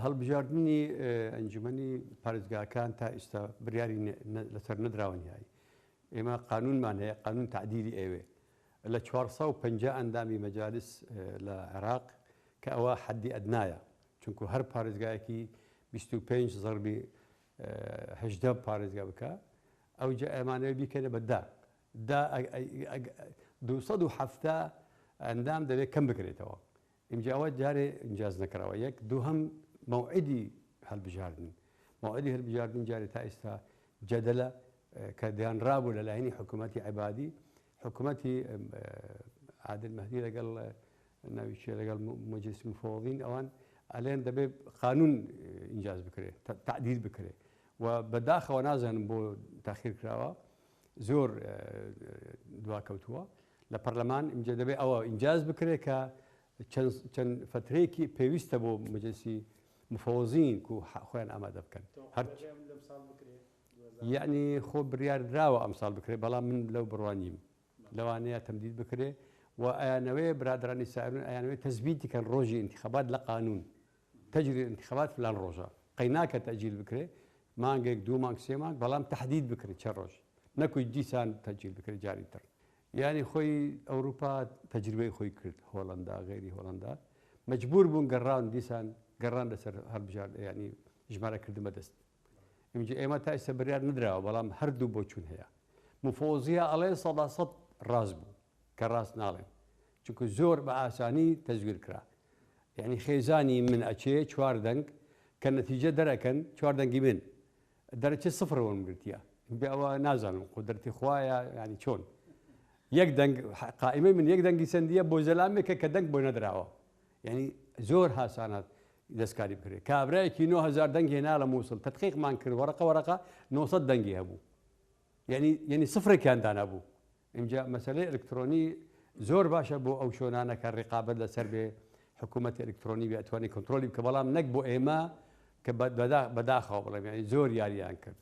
هەڵبژاردنی ئەنجومەنی پارێزگاکان تا ئیستا بریاری لەسەر نەدراوە نهایی. ئێمە قانونمان هەیە، قانون تەعدیلی ئەوێ لە 450 ئەندامی مەجالس لە عێراق کە ئەوە حەدی ئەدنایە، چونکو هەر پارێزگایەکی 25 زەربی 18 پارێزگا بکە، ئەوجا ئەمانەوێ بیکەنە بە دە دا 270 ئەندام دەبێت کەم بکرێتەوە. ئینجا ئەوە جارێ ئینجاز نەکراوە یەک. دووهەم مەوعیدی هەلبژاردن، مەوعیدی هەلبژاردن جارێ تا ئێستا جەدەلە کە دانرابوو لە لایەنی حکوومەتی عەبادی، حکوومەتی عادل مەهدی لەگەڵ ناوی چیە لەگەڵ مەجلیس مفەوەضین، ئەوان ئەلێن دەبێ قانون ئینجاز بکرێ، تەعدیل بکرێ و بەداخەوە نازانم بۆ تاخیر کراوە، زۆر دواکەوتووە لە پەرلەمان. ئینجا دەبێ ئەوە ئینجاز بکرێ کە چەند فترەیەکی پێویستە بۆ مەجلیسی مفەوەزین کو خۆیان ئامادە بکەن. هەر یعنی خۆ بڕیار دراوە ئەمساڵ بکرێ، بەڵام من لەو بڕوا نیم، لەوانەیە تەمدید بکرێ و ئەیانەوێ برادرانی سائرون ئەیانەوێ تەزبیتی کەن ڕۆژی ئینتخابات لە قانون تەجری ئینتخابات فلان ڕۆژە، قەیناکە تەجیل بکرێ مانگێک دوو مانگ سێ مانگ، بەڵام تەحدید بکرێ چەند ڕۆژ، نەکو دیسان تەجیل بکرێ جاری تر. یانی خۆی ئەوروپا تەجربەی خۆی کرد، هۆڵەندا غەیری هۆڵەندا مەجبور بوون گەڕان دیسان گەڕان لەسەر هەڵبژارد، ینی ژمارەکردن بەدەست. ئینجا ئێمە تا ئێستا بڕیار نەدراوە، بەڵام هەردوو بۆچوون هەیە. مفۆزیە ئەڵێن سەدا سەد ڕاست بوو، کە ڕاست ناڵێن، چونکە زۆر بە ئاسانی تەزویر کرا. یعنی خێزانی من ئەچێ چوار دەنگ کە نەتیجە دەرەکەن، چوار دەنگی من دەرەچێ سفر وەرم گرتیە. بێ ئەوە نازانم قودرەتی خوایە یعنی چۆن یەک دەنگ قائیمەی من یەک دەنگی سەندیە بۆ زەلامێکە کە دەنگ بۆ نەدراوە. یعنی زۆر هاسانات دەستکاری بکرێت. کابرایەکی 9000 دەنگ هێنا لە مووسڵ، تدقیقمان کرد وەرەقە وەرەقە 900 دەنگی هەبوو، یعنی سفرێکیان دانابوو. ئینجا مەسەلەی ئەلکترۆنی زۆر باشە بۆ ئەو شۆنانە کە ڕقابەت لەسەر بێ، حکوومەتی ئەلکترۆنی بێ ئەتوانی کۆنترۆلی بکە، بەڵام نەک بۆ ئێمە کە بەداخەوە بڵێم یعنی زۆر یاریان کرد.